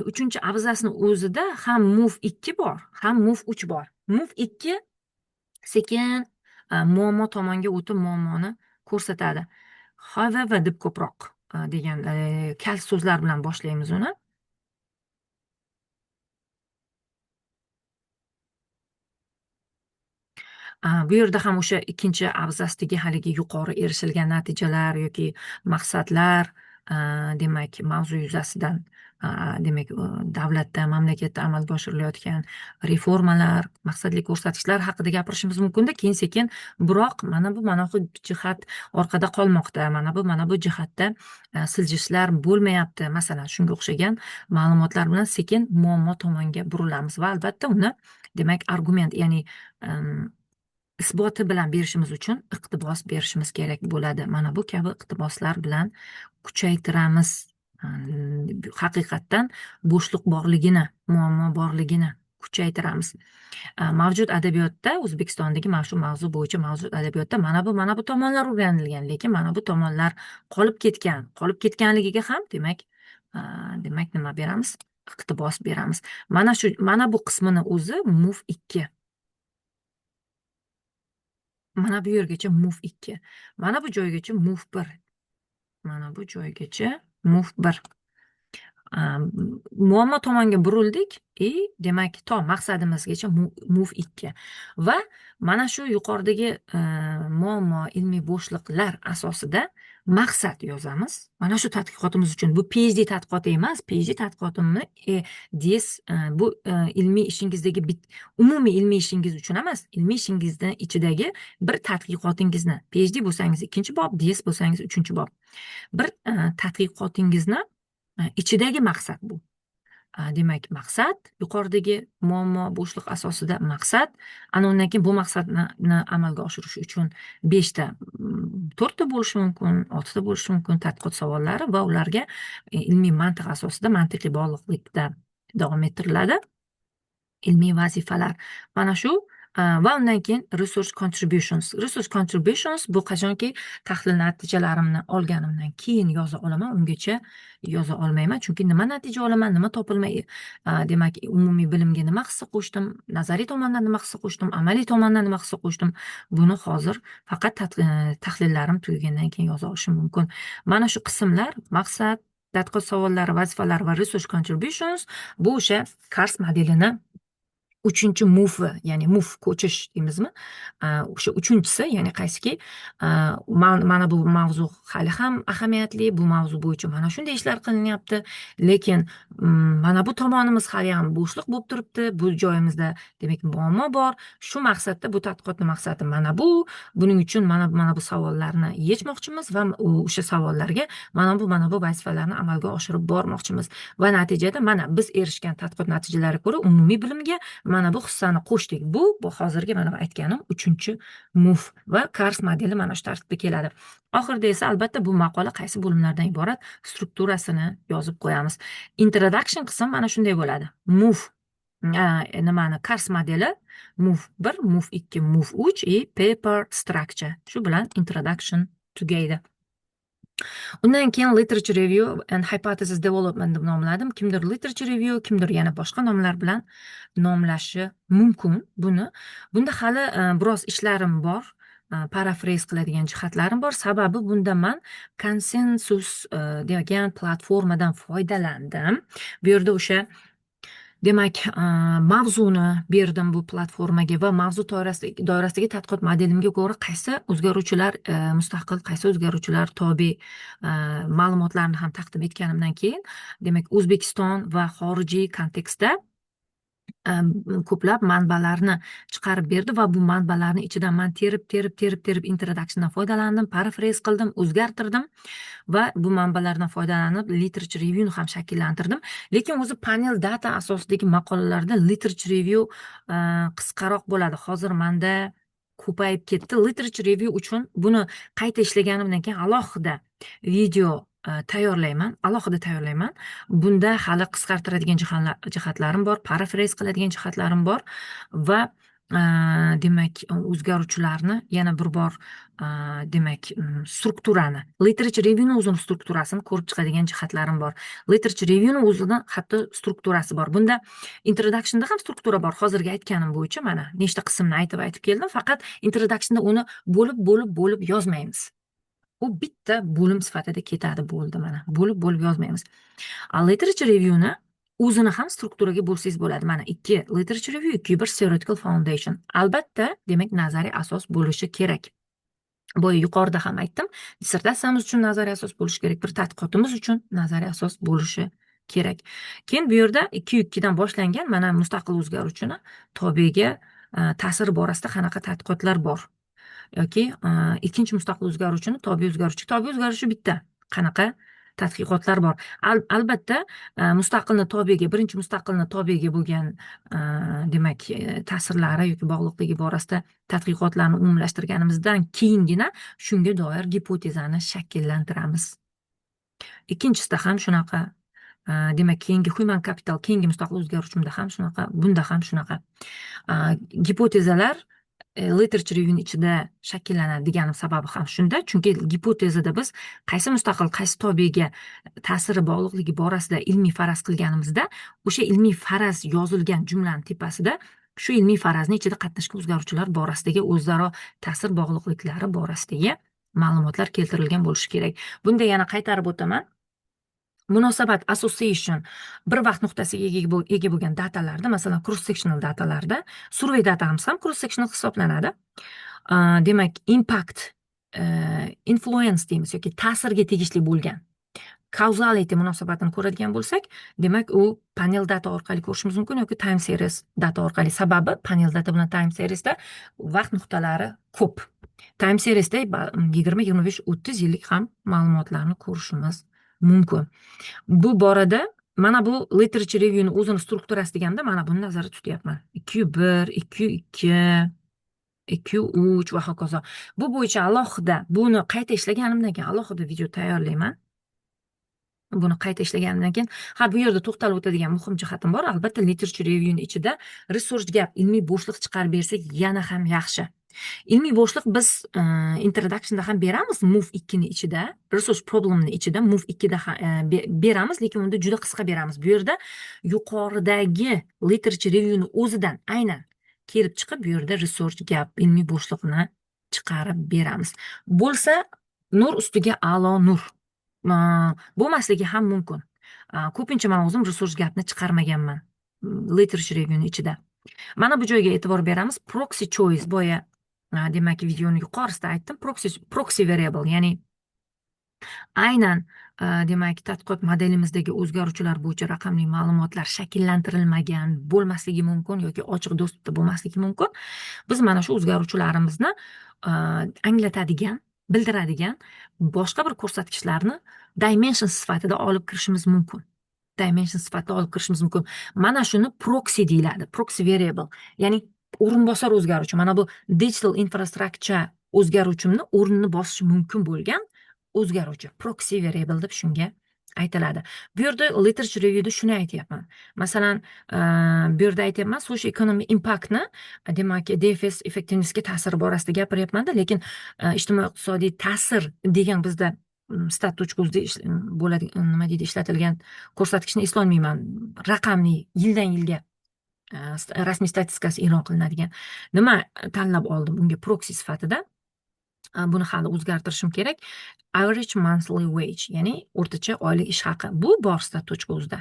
Uchinchi abzasni o'zida ham move 2 bor, ham move 3 bor. Move 2 sekin muammo tomonga o'tib muammoni ko'rsatadi. However deb ko'proq degan kal so'zlar bilan boshlaymiz uni. Bu yerda ham o'sha ikkinchi abzasdagi haligi yuqori erishilgan natijalar yoki maqsadlar, demak, mavzu yuzasidan, demak, davlatda, mamlakatda amalga oshirilayotgan reformalar, maqsadli ko'rsatkichlar haqida gapirishimiz mumkinda. Keyin sekin, biroq mana bu jihat orqada qolmoqda, mana bu jihatda siljishlar bo'lmayapti, masalan, shunga o'xshagan ma'lumotlar bilan sekin muammo tomonga burilamiz va albatta uni, demak, argument, ya'ni isboti bilan berishimiz uchun iqtibos berishimiz kerak bo'ladi. Mana bu kabi iqtiboslar bilan kuchaytiramiz haqiqatdan bo'shliq borligini, muammo borligini kuchaytiramiz. Mavjud adabiyotda, O'zbekistondagi mana shu mavzu bo'yicha mavjud adabiyotda mana bu tomonlar o'rganilgan, lekin mana bu tomonlar qolib ketgan. Qolib ketganligiga ham, demak, nima beramiz? Iqtibos beramiz. Mana bu qismini o'zi move 2. Mana bu yergacha move 2. Mana bu joygacha move 1. Mana bu joygacha move 1. Muammo tomonga burildik и, demak, to maqsadimizgacha move 2. Va mana shu yuqoridagi muammo, ilmiy bo'shliqlar asosida maqsad yozamiz. Mana shu tadqiqotimiz uchun, bu PhD tadqiqoti emas, PhD tadqiqotimni DS, bu ilmiy ishingizdagi umumiy ilmiy ishingiz uchun emas, ilmiy ishingizni ichidagi bir tadqiqotingizni, PhD bo'lsangiz ikkinchi bob, DS bo'lsangiz uchinchi bob. Bir tadqiqotingizni ichidagi maqsad bu. Demak, maqsad, yuqoridagi muammo, bo'shliq asosida maqsad, ana undan keyin bu maqsadni amalga oshirish uchun 5ta, 4ta bo'lishi mumkin, 6ta bo'lishi mumkin tadqiqot savollari va ularga ilmiy mantiq asosida, mantiqiy bog'liqlikda davom ettiriladi. Ilmiy vazifalar. Mana shu va undan keyin research contributions. Research contributions bu qachonki tahlil natijalarimni olganimdan keyin yoza olaman, ungacha yoza olmayman, chunki nima natija olaman, nima topilma, demak, umumiy bilimga nima hissa qo'shdim, nazariy tomondan nima hissa qo'shdim, amaliy tomondan nima hissa qo'shdim, buni hozir faqat tahlillarim tugagandan keyin yoza olishim mumkin. Mana shu qismlar, maqsad, tadqiqot savollari, vazifalar va research contributions, bu o'sha CARS modelini uchinchi move, ya'ni move ko'chish deymizmi, o'sha uchinchisi, ya'ni qaysiki, mana bu mavzu hali ham ahamiyatli, bu mavzu bo'yicha mana shunday ishlar qilinyapti, lekin mana bu tomonimiz hali ham bo'shliq bo'lib turibdi, bu joyimizda, demak, muammo bor. Shu maqsadda bu tadqiqotni maqsadi mana bu, buning uchun mana bu savollarni yechmoqchimiz va o'sha savollarga mana bu vazifalarni amalga oshirib bormoqchimiz va natijada mana biz erishgan tadqiqot natijalariga ko'ra umumiy bilimga mana bu hissani qo'shdik. Bu hozirgi mana bu aytganim uchinchi move va CARS modeli mana shu tartibda keladi. Oxirida esa albatta bu maqola qaysi bo'limlardan iborat, strukturasini yozib qo'yamiz. Introduction qism mana shunday bo'ladi. Move, nimani, CARS modeli, move 1, move 2, move 3 и paper structure. Shu bilan introduction tugaydi. Undan keyin literature review and hypothesis development deb nomladim. Kimdir literature review, kimdir yana boshqa nomlar bilan nomlashi mumkin buni. Bunda hali biroz ishlarim bor, paraphrase qiladigan jihatlarim bor. Sababi bunda man konsensus degan platformadan foydalandim. Bu yerda o'sha, demak, mavzuni berdim bu platformaga va mavzu doirasidagi tadqiqot modelimga ko'ra qaysi o'zgaruvchilar mustaqil, qaysi o'zgaruvchilar tobe, ma'lumotlarni ham taqdim etganimdan keyin, demak, O'zbekiston va xorijiy kontekstda ko'plab manbalarni chiqarib berdi va bu manbalarni ichidan man terib, terib, terib, terib introductiondan foydalandim, paraphrase qildim, o'zgartirdim va bu manbalardan foydalanib literature reviewni ham shakllantirdim. Lekin o'zi panel data asosidagi maqolalarda literature review qisqaroq bo'ladi. Hozir manda ko'payib ketdi. Literature review uchun buni qayta ishlaganimdan keyin alohida video tayyorlayman, alohida tayyorlayman. Bunda hali qisqartiradigan jihatlarim bor, paraphrase qiladigan jihatlarim bor va Demak, o'zgaruvchilarni yana bir bor, demak, strukturani, literature reviewni o'zini strukturasini ko'rib chiqadigan jihatlarim bor. Literature reviewni o'zini hatto strukturasi bor. Bunda introductionda ham struktura bor. Hozirgi aytganim bo'yicha mana nechta qismni aytib aytib keldim. Faqat introductionda uni bo'lib bo'lib bo'lib yozmaymiz. U bitta bo'lim sifatida ketadi, bo'ldi, mana. Bo'lib bo'lib yozmaymiz. A literature reviewni o'zini ham strukturaga bo'lsangiz bo'ladi. Mana, ikki literature review, ikki bir theoretical foundation. Albatta, demak, nazariy asos bo'lishi kerak. Boya yuqorida ham aytdim, dissertatsiyamiz uchun nazariy asos bo'lishi kerak, bir tadqiqotimiz uchun nazariy asos bo'lishi kerak. Keyin bu yerda ikki ikkidan boshlangan mana mustaqil o'zgaruvchini tobega ta'siri borasida qanaqa tadqiqotlar bor yoki ikkinchi mustaqil o'zgaruvchini tobe o'zgaruvchi, tobe o'zgaruvchi bitta, qanaqa tadqiqotlar bor. Albatta, mustaqilni tobega, birinchi mustaqilni tobega bo'lgan, demak, ta'sirlari yoki bog'liqligi borasida tadqiqotlarni umumlashtirganimizdan keyingina shunga doir gipotezani shakllantiramiz. Ikkinchisida ham shunaqa. Demak, keyingi human capital, keyingi mustaqil o'zgaruvchimda ham shunaqa, bunda ham shunaqa. Gipotezalar literature reviewni ichida shakllanadi deganim sababi ham shunda, chunki gipotezada biz qaysi mustaqil qaysi tobega ta'siri, bog'liqligi borasida ilmiy faraz qilganimizda, o'sha ilmiy faraz yozilgan jumlani tepasida shu ilmiy farazni ichida qatnashgan o'zgaruvchilar borasidagi o'zaro ta'sir bog'liqliklari borasidagi ma'lumotlar keltirilgan bo'lishi kerak. Bunda yana qaytarib o'taman, munosabat, association bir vaqt nuqtasiga ega bo'lgan datalarda, masalan, cross sectional datalarda, survey datamiz ham cross sectional hisoblanadi. Demak, impact, influence deymiz yoki ta'sirga tegishli bo'lgan causality munosabatini ko'radigan bo'lsak, demak, u panel data orqali ko'rishimiz mumkin yoki time series data orqali. Sababi panel data bilan time seriesda vaqt nuqtalari ko'p. Time seriesda 20, 25, 30 yillik ham ma'lumotlarni ko'rishimiz mumkin. Bu borada mana bu literature reviewni o'zini strukturasi deganda mana buni nazarda tutyapman. 2 1, 2 2, 2 3 va hokazo. Bu bo'yicha alohida, buni qayta ishlaganimdan keyin alohida video tayyorlayman. Buni qayta ishlaganimdan keyin, ha, bu yerda to'xtalib o'tadigan muhim jihatim bor. Albatta, literature reviewni ichida research gap, ilmiy bo'shliq chiqarib bersak, yana ham yaxshi. Ilmiy bo'shliq biz introductionda ham beramiz, move ikkini ichida, research problemni ichida move ikkida beramiz, lekin unda juda qisqa beramiz. Bu yerda yuqoridagi literature reviewni o'zidan aynan kelib chiqib, bu yerda research gap, ilmiy bo'shliqni chiqarib beramiz. Bo'lsa, nur ustiga a'lo nur. Bo'lmasligi ham mumkin. Ko'pincha man o'zim research gapni chiqarmaganman literature reviewni ichida. Mana bu joyga e'tibor beramiz. Proxy choice, boya, demak, videoni yuqorisida aytdim. Proxy variable, ya'ni aynan, demak, tadqiqot modelimizdagi o'zgaruvchilar bo'yicha raqamli ma'lumotlar shakllantirilmagan bo'lmasligi mumkin yoki ochiq доступ da bo'lmasligi mumkin. Biz mana shu o'zgaruvchilarimizni anglatadigan, bildiradigan boshqa bir ko'rsatkichlarni dimension sifatida olib kirishimiz mumkin. Dimension sifatida olib kirishimiz mumkin. Mana shuni proxy deyiladi. Proxy variable, ya'ni o'rinbosar o'zgaruvchi. Mana bu digital infrastructure o'zgaruvchimni o'rnini bosishi mumkin bo'lgan o'zgaruvchi proxy variable deb shunga aytiladi. Bu yerda literature reviewda shuni aytyapman. Masalan, bu yerda aytyapman, socio economic impactni, demak, DFS effectivenessga ta'siri borasida gapiryapmanda, lekin ijtimoiy iqtisodiy ta'sir degan bizda stat.uzda bo'ladi, nima deydi, ishlatilgan ko'rsatkichni eslolmayman. Raqamli, yildan yilga rasmiy statistikasi e'lon qilinadigan. Nima tanlab oldim unga proxy sifatida? Buni hali o'zgartirishim kerak. Average monthly wage, ya'ni o'rtacha oylik ish haqi. Bu bor stat.uzda.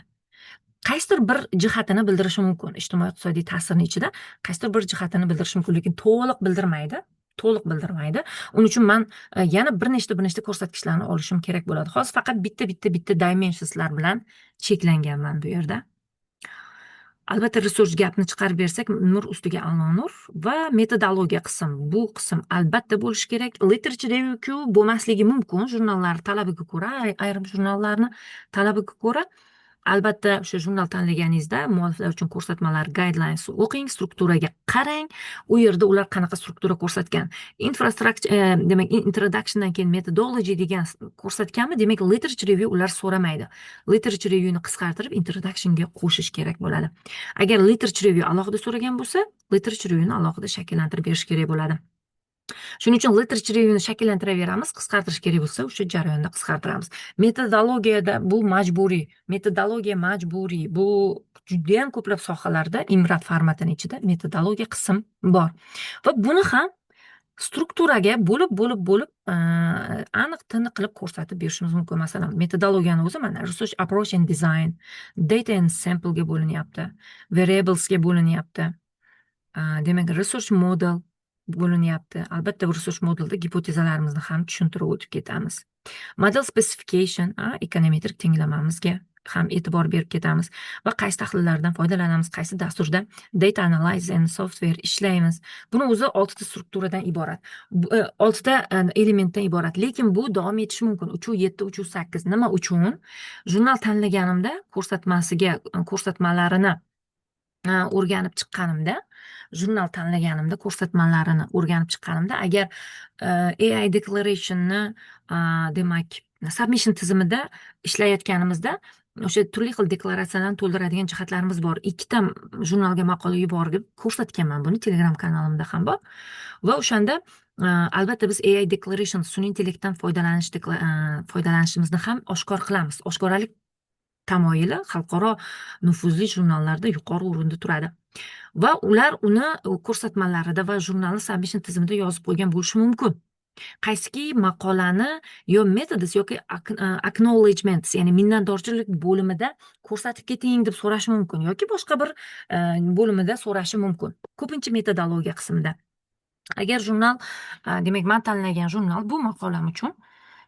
Qaysidir bir jihatini bildirishi mumkin. Ijtimoiy iqtisodiy ta'sirni ichida qaysidir bir jihatini bildirishi mumkin, lekin to'liq bildirmaydi. To'liq bildirmaydi. Uning uchun man yana bir nechta ko'rsatkichlarni olishim kerak bo'ladi. Hozir faqat bitta bitta bitta dimensionslar bilan cheklanganman bu yerda. Albatta, research gapni chiqarib bersak, nur ustiga a'lo nur. Va metodologiya qism. Bu qism albatta bo'lishi kerak. Literature review bo'lmasligi mumkin jurnallar talabiga ko'ra, ayrim jurnallarni talabiga ko'ra. Albatta, o'sha jurnal tanlaganingizda mualliflar uchun ko'rsatmalar, guidelines o'qing, strukturaga qarang. U yerda ular qanaqa struktura ko'rsatgan. Infrastructure, demak, introductiondan keyin methodology degan ko'rsatganmi, demak, literature review ular so'ramaydi. Literature reviewni qisqartirib, introductionga qo'shish kerak bo'ladi. Agar literature review alohida so'ragan bo'lsa, literature reviewni alohida shakllantirib berish kerak bo'ladi. Shuning uchun literature reviewni shakllantiraveramiz, qisqartirish kerak bo'lsa, o'sha jarayonda qisqartiramiz. Metodologiyada bu majburiy, metodologiya majburiy. Bu judayam ko'plab sohalarda IMRAD formatini ichida metodologiya qism bor. Va buni ham strukturaga bo'lib, bo'lib, bo'lib, aniq tiniq qilib ko'rsatib berishimiz mumkin. Masalan, metodologiyani o'zi mana research approach and design, data and samplega bo'linyapti, variablesga bo'linyapti. Demak, research model bo'linyapti. Albatta, research modelda gipotezalarimizni ham tushuntirib o'tib ketamiz. Model specification, ekonometrik tenglamamizga ham e'tibor berib ketamiz va qaysi tahlillardan foydalanamiz, qaysi dasturda data analysis and software ishlaymiz. Buni o'zi oltita strukturadan iborat, oltita elementdan iborat, lekin bu davom etishi mumkin: uchu yetti, uchu sakkiz. Nima uchun? Jurnal tanlaganimda, ko'rsatmasiga, ko'rsatmalarini o'rganib chiqqanimda, jurnal tanlaganimda, ko'rsatmalarini o'rganib chiqqanimda, agar AI declarationni, demak, submission tizimida ishlayotganimizda o'sha turli xil deklaratsiyalarni to'ldiradigan jihatlarimiz bor. Ikkita jurnalga maqola yuborib ko'rsatganman, buni Telegram kanalimda ham bor. Va o'shanda albatta biz AI declaration, sun'iy intellektdan foydalanishimizni ham oshkor qilamiz. Oshkoralik tamoyili xalqaro nufuzli jurnallarda yuqori o'rinda turadi va ular uni ko'rsatmalarida va jurnalni submission tizimida yozib qo'ygan bo'lishi mumkin. Qaysiki maqolani yo methods yoki acknowledgements, ya'ni minnatdorchilik bo'limida ko'rsatib keting deb so'rashi mumkin yoki boshqa bir bo'limida so'rashi mumkin. Ko'pincha metodologiya qismida. Agar jurnal, demak, man tanlagan jurnal bu maqolam uchun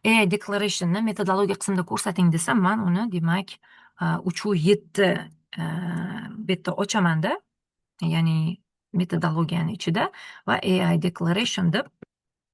AI declarationni metodologiya qismida ko'rsating desa, man uni, demak, uchu yetti bu yerda ochamanda, ya'ni metodologiyani ichida va AI declaration deb